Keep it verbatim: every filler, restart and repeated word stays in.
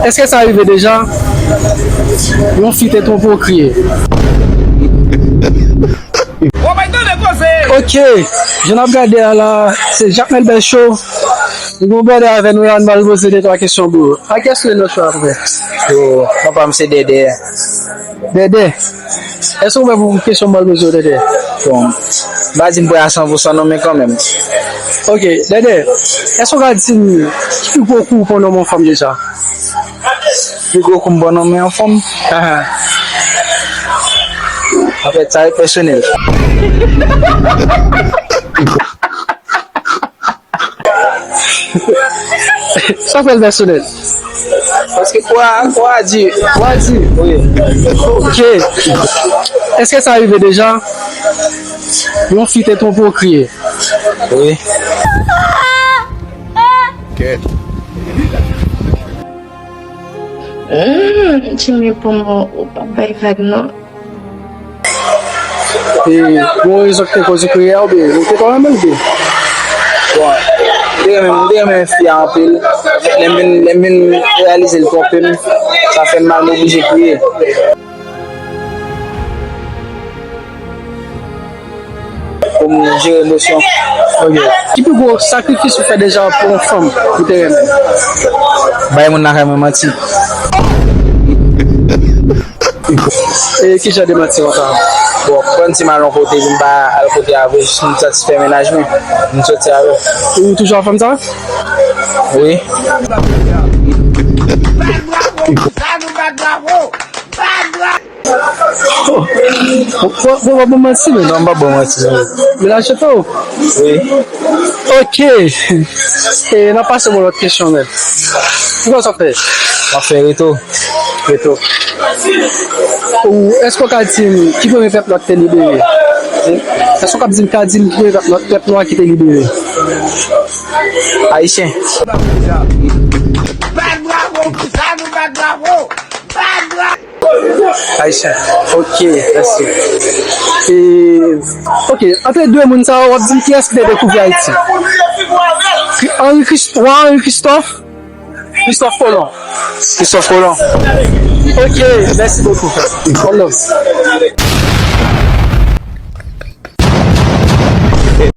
Èske sa rive deja? Yon fi te twonpe w kriye. Ok, jan n ap gade a la, se Jacmel Bèl Show. Nou gen yon brother avè nou la, nou pral poze de twa kesyon pou yo. A kiyès nou nan show a, frè? Yo, papa m se Dèdè. Dèdè. Èske w prè pou kesyon m pral poze w, Dèdè? Bon, m pa di m prè a san pou san non, men kanmenm. Ok, Dèdè, èske w ka di m ki pi gwo kou w pran nan men yon fanm deja? Pi gwo kou m pran nan men yon fanm? Ahan. Anfèt, sa yo pèsonèl. Sa fè l pèsonèl. Paske kou a, kou a di. Kou a di? Wi. Ok. Èske sa rive deja? Yon fi te twonpe w kriye. Wi. Hum, Jimmy, pou mwen, ou pa bay vag, non. E, gen yon rezon ki te koz ou kriye a, oubyen ou te konn renmen l, oubyen? Bon, m te renmen, m te renmen fi a anpil. Lè m vin, lè m vin reyalize l twonpe m, sa fè m mal, m oblije kriye. Pou m jere emosyon. Ok. Ki pi gwo sakrifis ou fè deja pou yon fanm ou te renmen? Bay moun lakay mwen manti. E ki jan de manti konsa? Bon, pran ti m al yon kote, vin pa al kote a vre, jis m satisfè mennaj mwen, m soti avè l. Ou toujou ak fanm sa? Wi. Bat bravo! Bat bravo! Bat bravo! Bon, bon, bon, bon manti, men. Non, m pa bon manti, non. Mennaj ou tou? Wi. Ok. E, n ap pase bon lòt kesyon, men. Kisa w fè? M ap fè reto. Reto. Ou, èske w ka di m ki premye pèp nwa ki te libere? Èske w ka di m, ka di m ki premye pèp nwa, pèp nwa ki te libere? Ayisyen. Bat bravo pou sa, nou bat bravo! Bat bravo! Ayisyen. Ok, mèsi. E, ok, antre de moun sa yo, w ap di m kiyès ki te dekouvri Ayiti? Kri-, Henri Christ-, Wa Henri Christophe? Christophe Colomb. Christophe Colomb. Ok, mèsi bokou, frè. One love.